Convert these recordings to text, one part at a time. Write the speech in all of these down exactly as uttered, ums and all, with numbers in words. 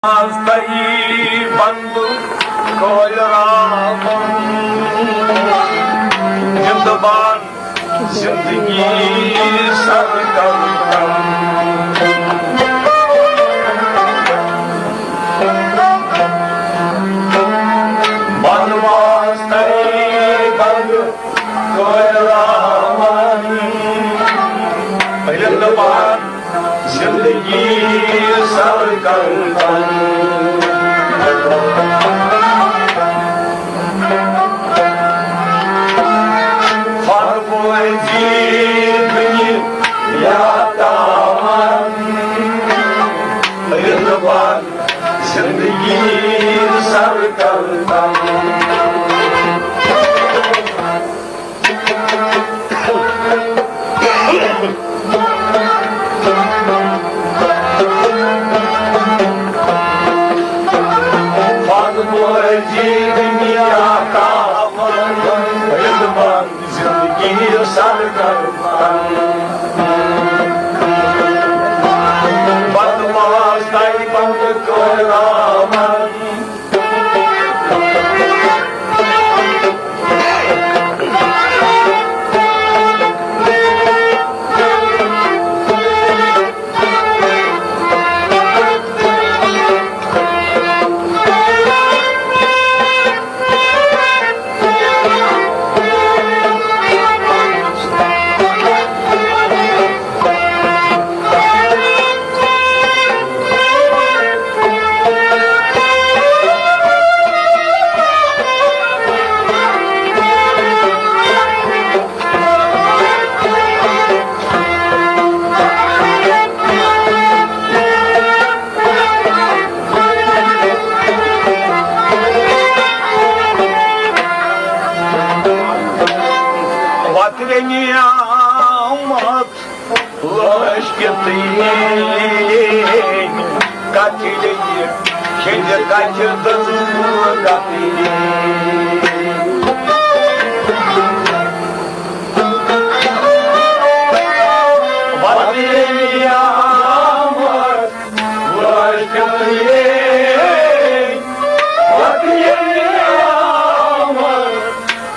آز تئی بندٕ کٲلۍ راوُن، زِندٕ باد زندگی سر کرتم۔ بنواس تئی بند کراون، رندوان زندگی سر کرتم۔ فرمٲے زِ دُنیا تاوان، رضوان زندگی سر کرتم۔ فرمٲے زِ دُنیا تاوان، رضوان زندگی سر کرتم۔ بدماش تئی بند کراون۔ وترِ نیامت لٲش کِتھ یی، کتھ یی، کھیٚنہِ کتھِ دٔزٕل کتھ یی۔ وترِ نیامت لٲش کِتھ یی، وترِ نیامت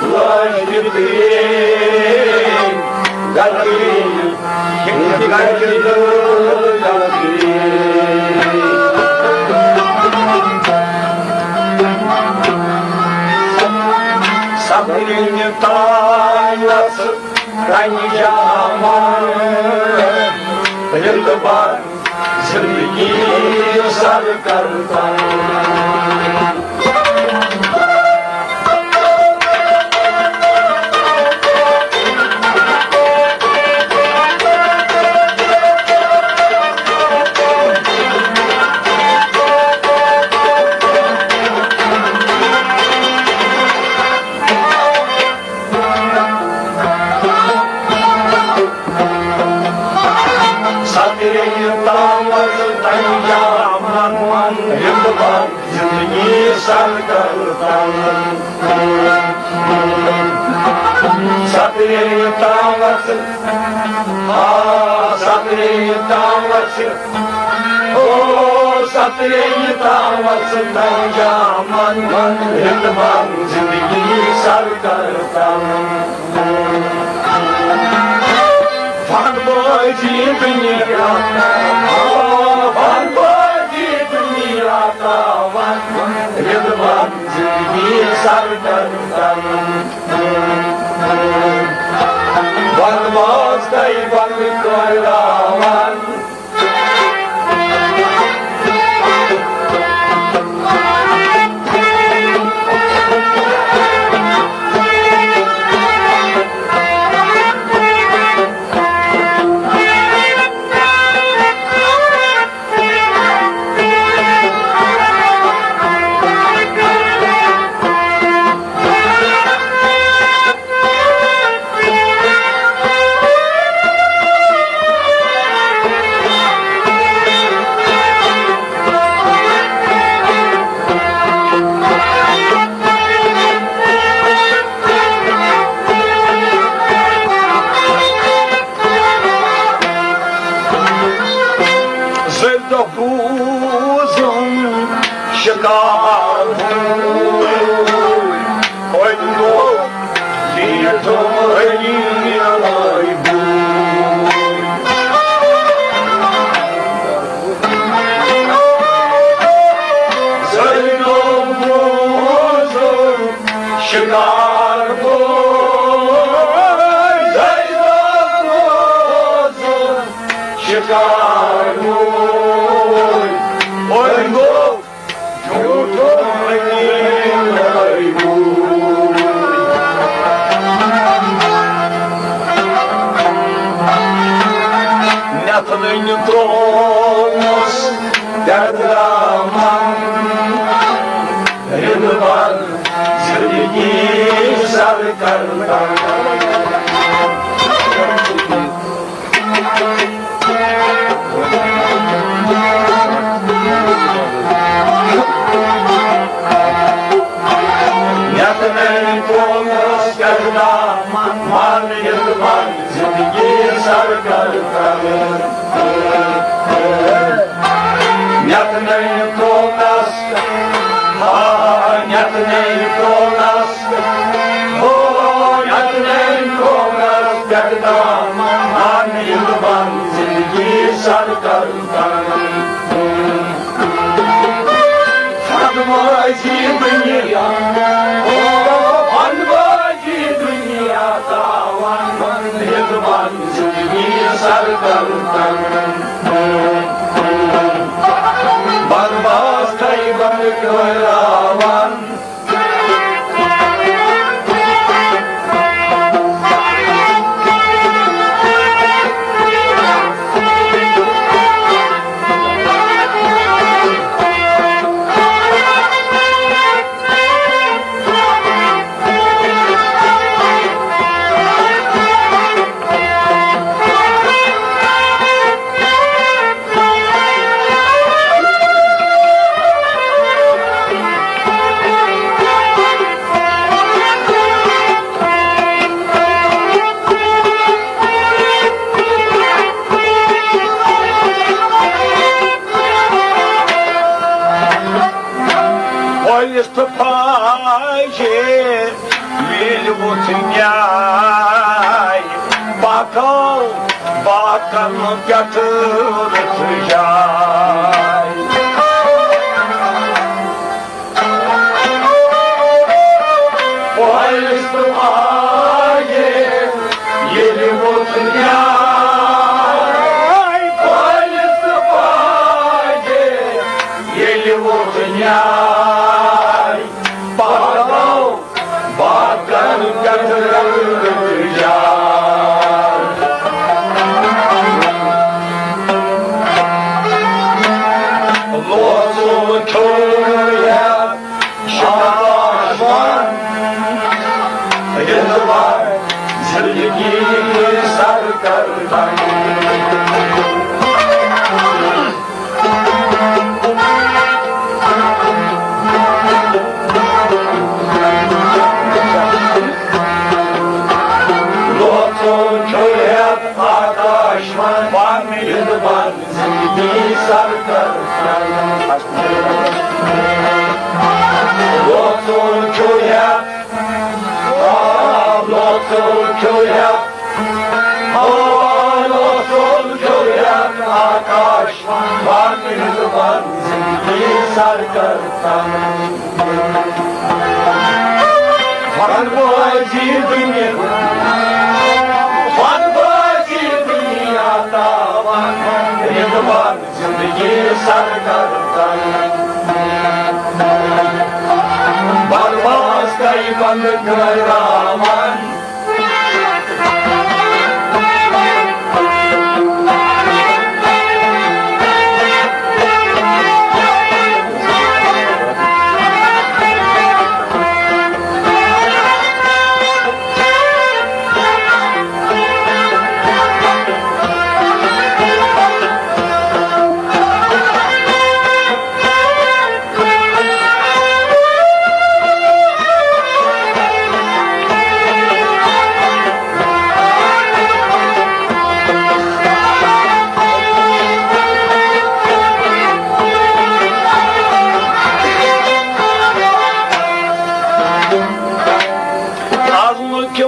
لٲش کِتھ یی، گتھ یی، کھیٚنہِ کتھِ دٔزٕل کتھ یی۔ سبرِنہِ تام وژھ کنہِ جامن، رِلہٕ بر زندگی سر کرتم۔ سترِ تام وژھ تنجا من من، رِلہٕ بر زندگی سر کرتم۔ سترِ تام وژھ، آ، سترِ تام وژھ، او، سترِ تام وژھ تنجا من من، رِلہٕ بر زندگی سر کرتم۔ فن بازی دنیا، فن بازی دنیا تاوان، رضوان زندگی سر کرتن۔ بن باز تئی بن کراوان۔ شکار ہوٗن، وۄنۍ گوٚو زیٖٹھ علی لٲے بوٗن۔ زٲلِو بوٗزُم شکار ہوٗن، زٲلِو بوٗزُم شکار ہوٗن، وۄنۍ گوٚو نٮ۪تھ نٔنۍ ترٛووُس دٮ۪درامن، رِنوَن زِندگی سر کردن۔ یتھ نٔے قومس کرنا من یتھ من زندگی سر کرتن۔ یتھ نٔے قومس، آ، یتھ نٔے قومس، او، یتھ نٔے قومس کرنا من یتھ من زندگی سر کرتن۔ فنوٲزی دُنیا، او، فنوٲزی دُنیا تاوان، رضوان زندگی سر کرتن۔ بنواس تھٲے بند کراوان۔ پۄلِس تہٕ پھاجہِ ییٚلہِ وُژھ نیٛاے، پکو باقن پٮ۪ٹھ رٕژ جاے۔ پۄلِس تہٕ پھاجہِ ییٚلہِ وُژھ نیٛاے، پۄلِس تہٕ پھاجہِ ییٚلہِ وُژھ نیٛاے، پکو باقن پٮ۪ٹھ رٕژ جاے۔ لوژُن کھیوٚو ہٮ۪تھ شاباش ون، رضوان زندگی سر کر۔ لوژُن کھیوٚو ہٮ۪تھ آکاش ون، ون رضوان زندگی سر کر۔ لوژُن کھیوٚو ہٮ۪تھ، آ، لوژُن کھیوٚو ہٮ۪تھ، آ، لوژُن کھیوٚو ہٮ۪تھ آکاش ون، ون رضوان زندگی سر کر۔ فنوٲزی دُنیا، فنوٲزی دُنیا تاوان، رضوان زندگی سر کردن۔ بنواس تۄہہِ بند کرناوان۔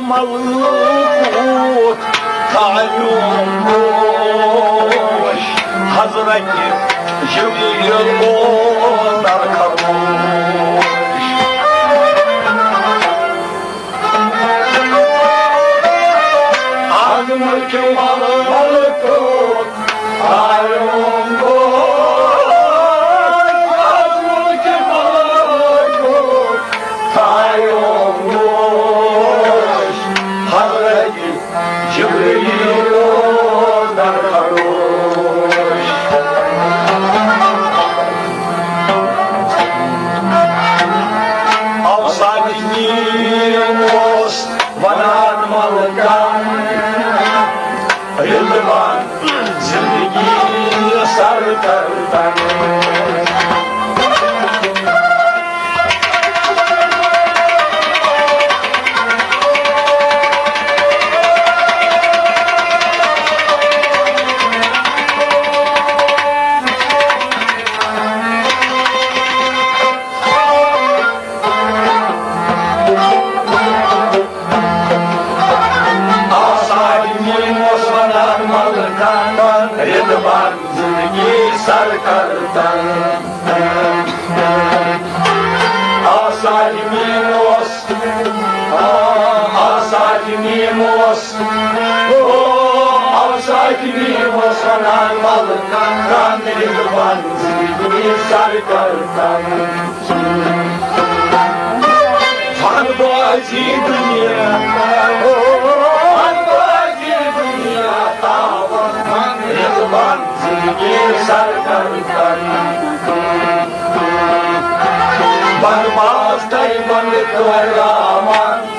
ملکوت تعیون گوش، حضرت جبریل اوس در خروش۔ از ملک ملکوت تعیون گوش، از ملک ملکوت تعیون گوش، حضرت جبریل اوس در خروش۔ اوصاف میم اوس ونان ملکن، رضوان زندگی سر کردن۔ آثار میم اوس ونان ملکن، رضوان زندگی سر کردن۔ آثار میم اوس، آ، آثار میم اوس، او، آثار میم اوس ونان ملکن، رضوان زندگی سر کردن۔ فن بازی دنیا، فن بازی دنیا، تاوان رضوان زندگی سر کردن۔ بر باز تای بند کرامان۔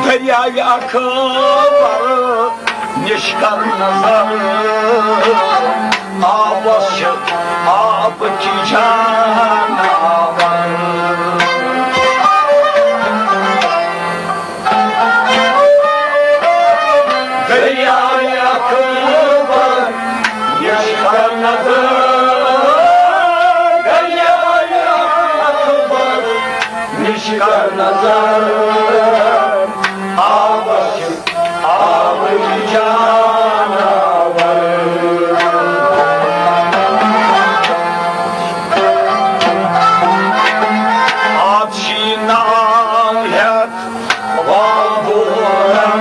دریاے اکبر نِش کر نظر، آبس چھِ آبٕچ جاناوار۔ دریاے اکبر نِش کر نظر، دریاے اکبر نِش کر نظر، آبس چھِ آبٕچ جاناوار۔ آب چھی ناو ہٮ۪تھ وابورن،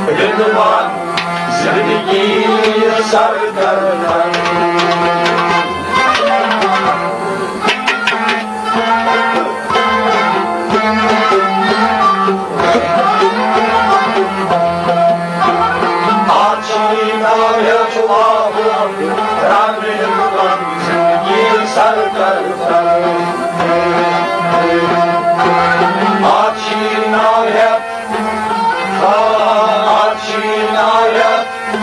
رضوان زندگی سر کردن۔ آج چھی ناو ہٮ۪تھ وابورن، رضوان زندگی سر کردن۔ آج چھی ناو ہٮ۪تھ، آ، آج چھی ناو ہٮ۪تھ،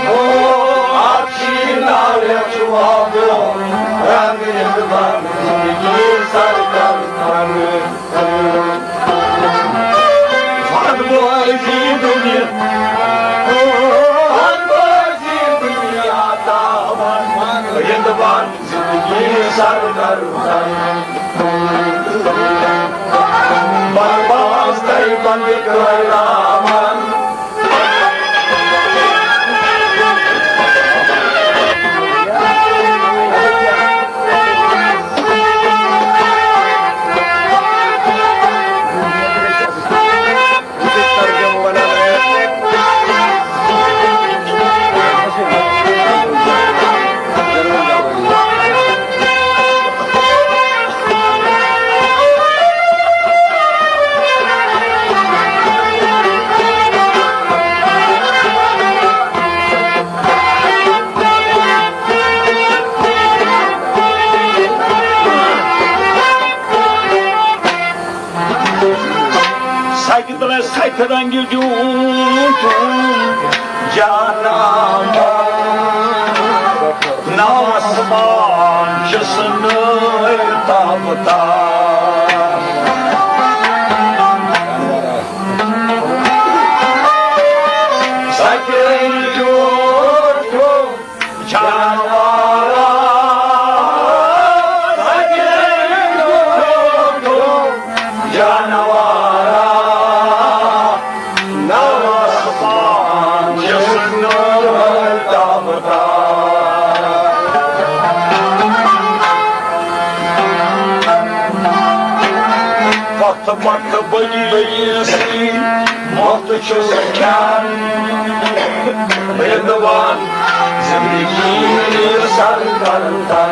او، آج چھی ناو ہٮ۪تھ وابورن، رنگ رنگ زندگی سر کردن۔ فن بازی دنیا، فن بازی دنیا، تاوان رضوان زندگی سر کردن۔ بر باز تای بند کرامان۔ ستھ رنگہِ دیوٗٹھُم جاناوار، ناوس مان چھُس نٲلۍ تابہٕ تار۔ ستھ رنگہِ دیوٗٹھُم جاناوارا، جاناوارا، ناوس مان چھُس نٲلۍ تابہٕ تار۔ پتھ پتھ بٔلۍ بٔلۍ سٕے مۄکھ چھُس کھٮ۪وان رِدوان، زندگی سر کر تن۔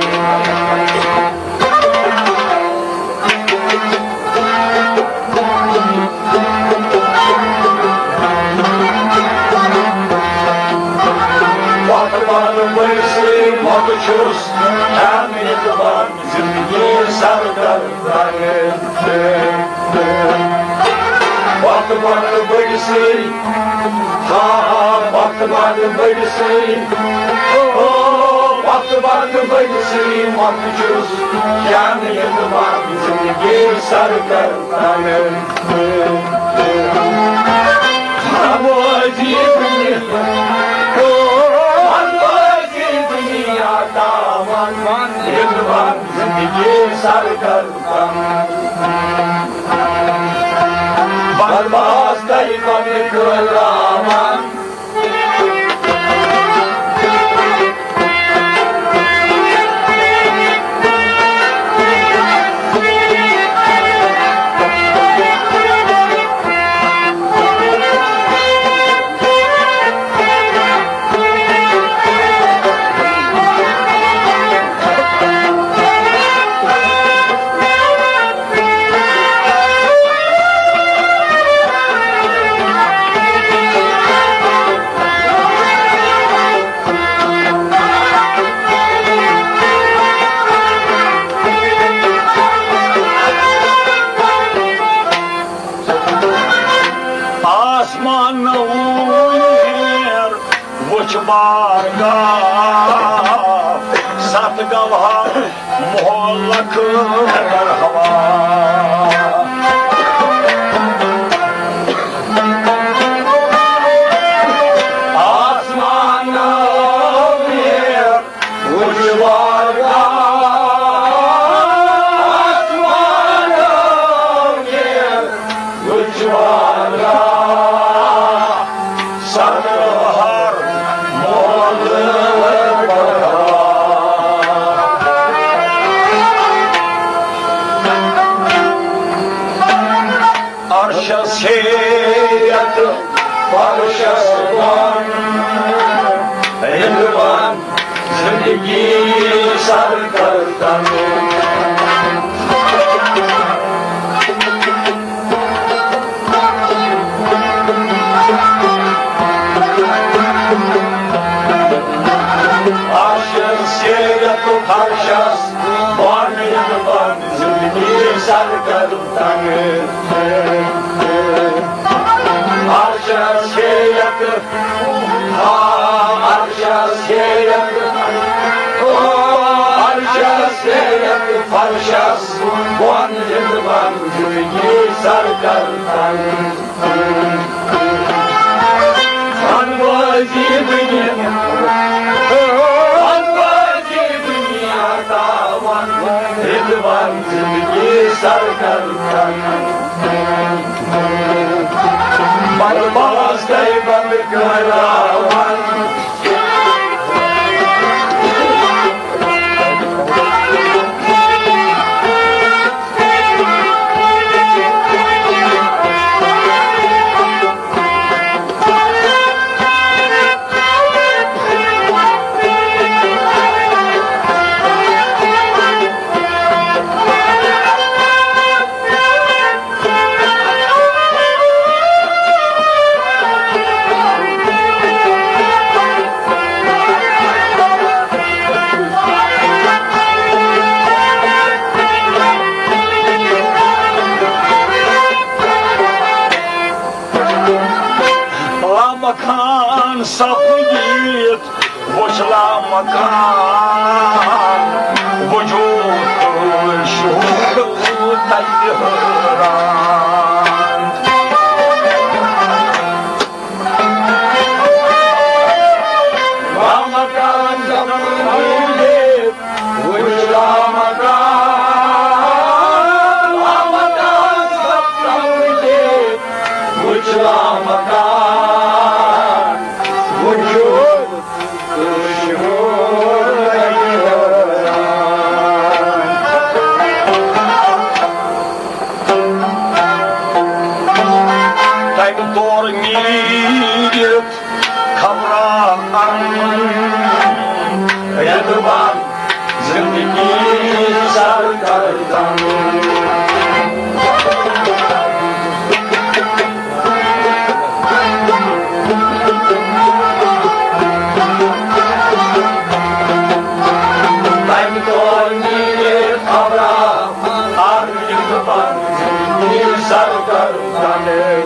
پتھ پتھ بٔلۍ سٕے مۄکھ چھُس کھٮ۪وان رِدوان، زندگی سر کر تن۔ پتھ پتھ بٔلۍ سٕے، ہا ہا، پتھ پتھ بٔلۍ سٕے، او، پتھ پتھ بٔلۍ سٕے مۄکھ چھُس کھٮ۪وان رِدوان، زندگی سر کر تن۔ پروازی دنیا، او، پروازی دنیا تاوان، رِدوان زندگی سر کر۔ بکواس تۄہہِ کمہِ کٲلۍ راوان؟ آسمان نوٗر وُچھ بارگاہ، ستھ گوہر مۄہلک در ہوا۔ آسمان نوٗر وُچھ بارگاہ، آسمان نوٗر وُچھ بارگاہ، ستھ گوہر مۄہلک در ہوا۔ عرشس ہیٚرِ تہٕ فرشس بۄن، رِدوان زندگی سر کر تن۔ عرشس ہیٚرِ تہٕ فرشس بۄن، رِدوان زندگی سر کر تن۔ عرشس ہیٚرِ تہٕ، ہا، عرشس ہیٚرِ تہٕ، او، عرشس ہیٚرِ تہٕ فرشس بۄن، رِدوان زندگی سر کر تن۔ پروازی دنیا، پروازی دنیا تاوان، رِدوان زندگی سر کر تن۔ پرواز تۄہہِ بند کراوان۔ خان صف دِتھ وُچھ لامکان، وجود تہٕ شہود تتہِ حٲران۔ لامکان صف دِتھ وُچھ لامکان، لامکان صف دِتھ وُچھ لامکان، وجود تہٕ شہود تتہِ حٲران۔ تمہِ تورٕ نیٖرِتھ خبرا ان رٮ۪تہٕ باد زندگی سر کردن۔ تمہِ دۄہ نیرِ خبرا اکھ رٮ۪تہٕ باد زندگی سر کردن۔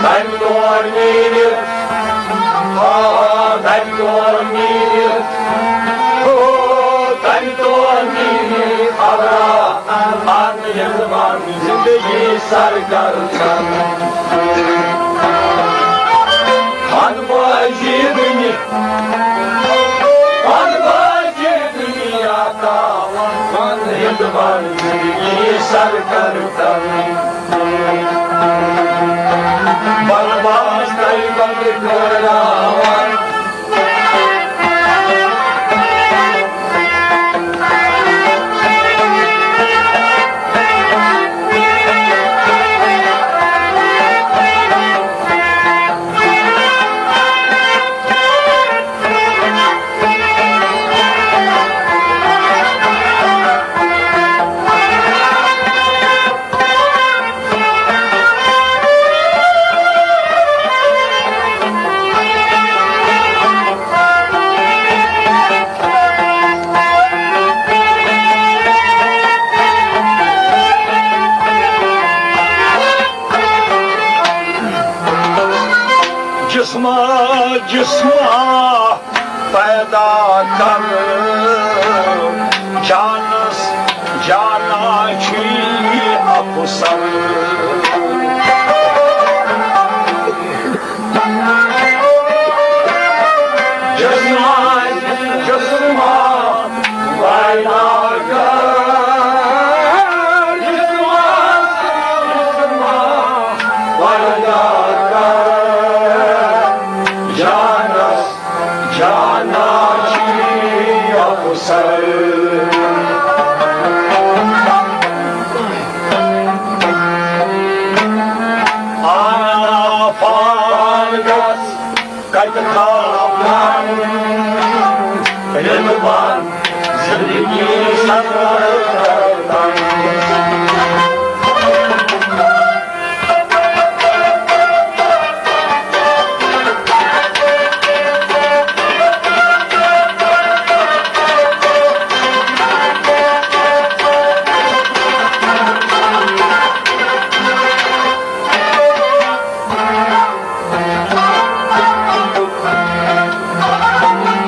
تمہِ دۄہ نیرِ، آ، تمہِ دۄہ نیرِ، او، تمہِ دۄہ نیرِ خبرا، پنٕنۍ زندگی سر کردن۔ خانبازی دُنیا، خانبازی دُنیا تاوان، خانبازی زندگی سر کردن۔ برباد کئی بند کراوان۔ جسما، جسما پیدا کر، جانس جانا چھی افسر۔ جسما، جسما پیدا کر، جسما، جسما پیدا کر، جانس جانا چھی افسر۔ آنا پان گژھ کتہِ تھاوان رضوان زندگی سفر کرتن۔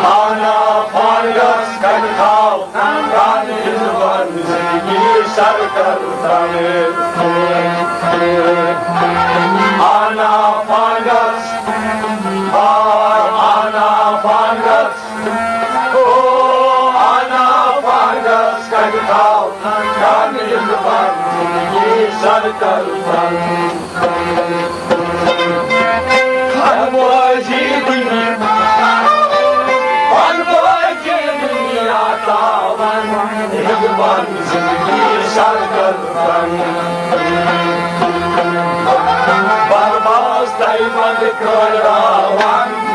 آنا پان گژھ کتہِ تھاو، پرانہِ زبان زندگی سر کر تن۔ آنا پان گژھ، آ، آنا پان گژھ، او، آنا پان گژھ کتہِ تھاو، پرانہِ زبان زندگی سر کر تن۔ خانبازی دُنیا، خانبازی دُنیا تاوان، رضوان زندگی سر کردن۔ برباز تیمن کراوان۔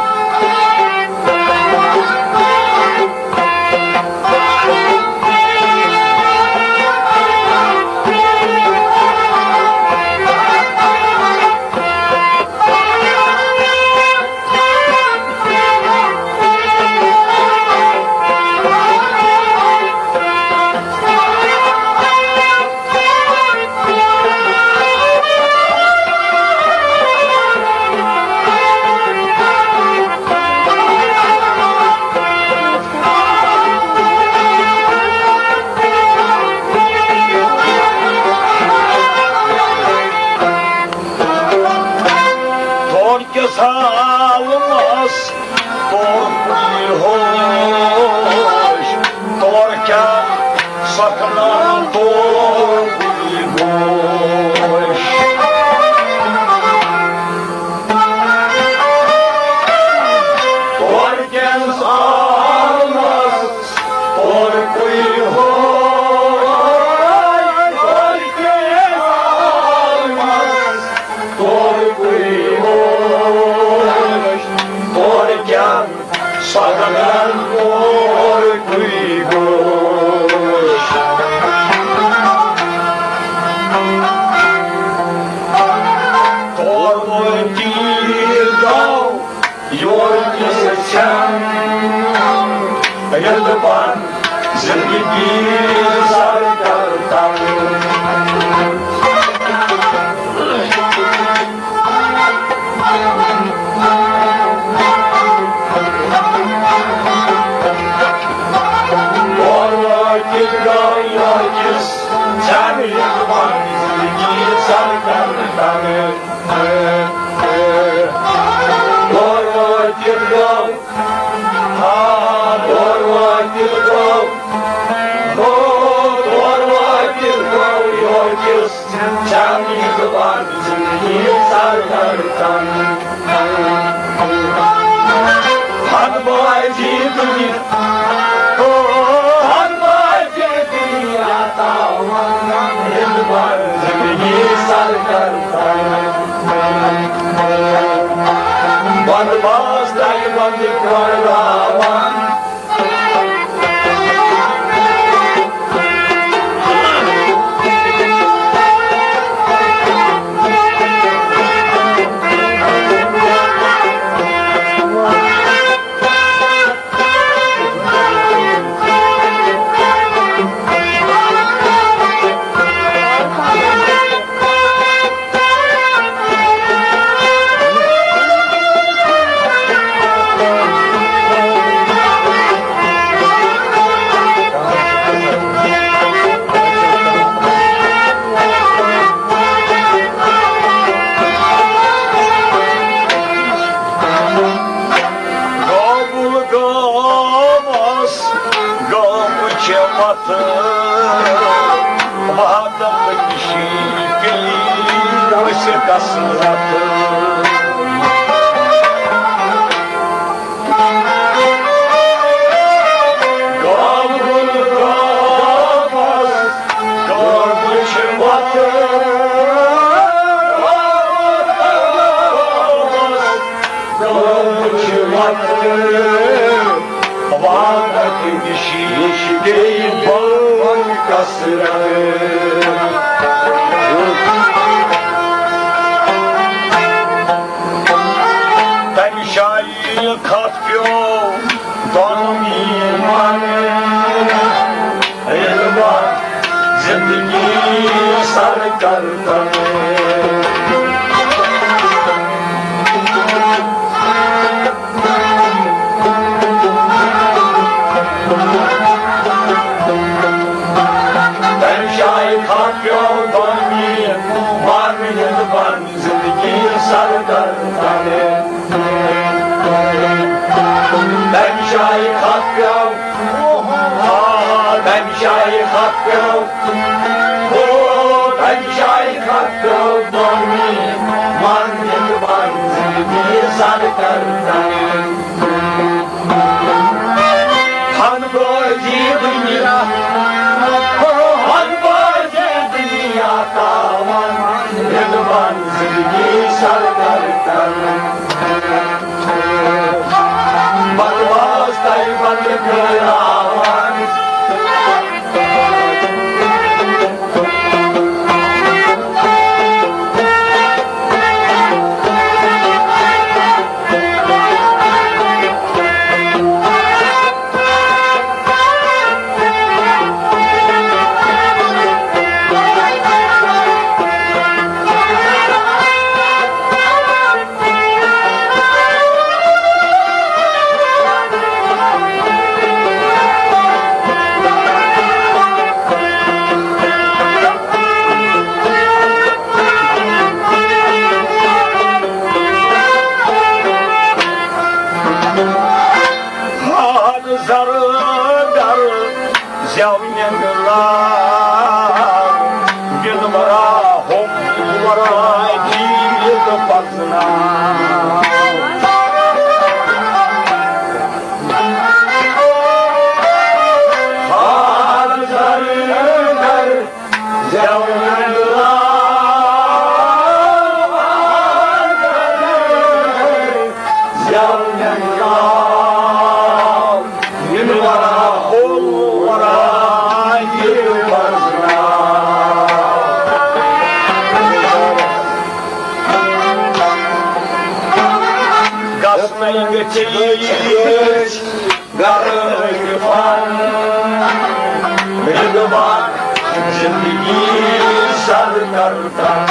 سۄ گَگَن کور کُے گوش۔ تور وٲتِتھ گوٚو یور کِس ژھٮ۪ن، ییٚلہِ پَن زندگی سر کر تنگ۔ اور وٲتِتھ گوٚو یور کِس ژھٮ۪ن، ییٚلہِ پَن زندگی سر کر تنگ۔ اور وٲتِتھ گوٚو آ، تور وٲتِتھ گوٚو، ہو، تور وٲتِتھ گوٚو یور کِس چاندنہِ زُبان زِندگی سر کر تنگ۔ ہتھ بٲجی دُنیا، ہو، ہتھ بٲجی دُنیا تاوان، زِندگی سر کر تنگ۔ بند باز تَلہِ بند کھولاوان۔ گابُل گامس گامٕچ وتھ، وحدت نِشی پیٚیہِ أسۍ کثرت۔ گابُل گامس گامٕچ وتھ، گامٕچ وتھ، وعدت نِشی بیٚیہِ بٔڑ کثرت۔ تَمہِ جایہِ خط پیوٚو دۄنوٕنی من، علمہ زندگی سر کر تنگ۔ تَمہِ جایہِ خط پیوٚو دۄنوٕنی من، علمہ زندگی سر کر تنگ۔ تَمہِ جایہِ خط پیوٚو، آ، تَمہِ جایہِ خط پیوٚو، او، تَمہِ جایہِ خط پیوٚو دۄنوٕنی من، علمہ زندگی سر کر تنگ۔ ہن بٲجی دُنیا، ہن بٲجی دُنیا تاوان، زندگی سر کر تنگ۔ بکواس تَلہِ بند کھولاوان۔ گژھنَے گٔژھِتھ گرٕ عٲرفان، رِضوان زندگی سر کرتا۔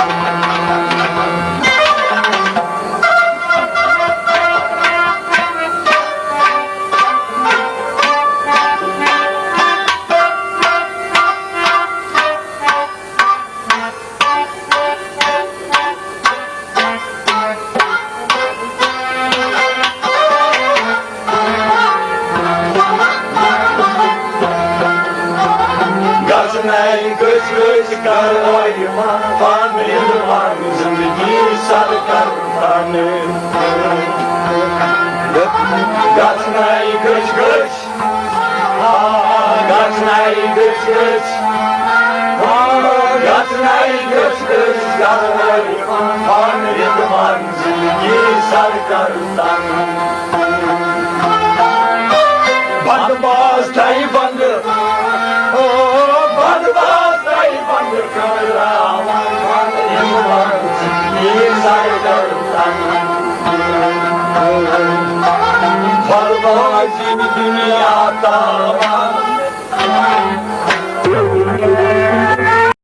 گژھنَے گٔژھ گٔژھ کروٲیی پانہٕ رِضوان زندگی سر کرتن۔ گژھنَے گٔژھ گٔژھ، آ، گژھنَے گٔژھ گٔژھ، آ، گژھنَے گٔژھ گٔژھ کروٲیی پانہٕ رِضوان زندگی سر کرتن۔ بندباز تھاے بند، او بندباز تھاے بند، کراوان یِم سر کرتن۔ بندباز یِم دنیا تاوان۔